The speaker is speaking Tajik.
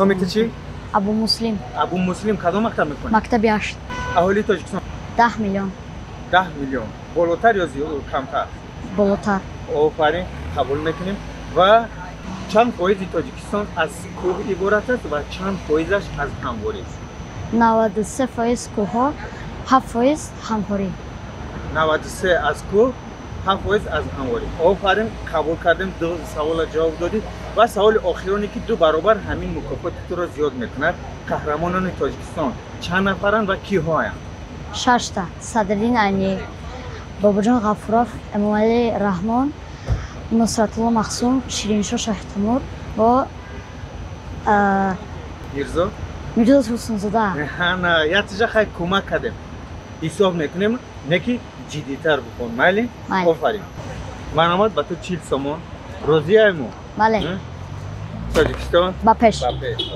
Номи ту чӣ? Абу Муслим. Абу Муслим, кадом мактаб мехонӣ? Мактаби ҳашт. Аҳолии Тоҷикистон? 10 миллион. 10 миллион. Болотар ё камтар? Болотар. Офарин, қабул мекунем. Ва чанд фоизи Тоҷикистон аз кӯҳ иборат аст ва чанд фоизаш аз ҳамворӣ? 93% кӯҳҳо, 7% ҳамворӣ. 93 аз кӯҳ, 7% аз ҳамворӣ. Офарин, қабул кардем. Ду савола ҷавоб додӣ. Ва саволи охироне, ки ду баробар ҳамин мукофоти туро зиёд мекунад: қаҳрамонони Тоҷикистон чанд нафаранд ва киҳоянд? Шашта: Садриддин Айнӣ, Бобоҷон Ғафуров, Эмомалӣ Раҳмон, Нусратулло Махсум, Шириншо Шоҳтемур ва Мирзо. Мирзо Турсунзода. На, яктиша хай кӯмак кардем, ҳисоб мекунем, не ки ҷиддитар бихон, майли? Майли. Офарин, марҳамат, ба ту 40 сомон. Розияйму? Бале. Тоҷикистон ба пеш! Ба пеш!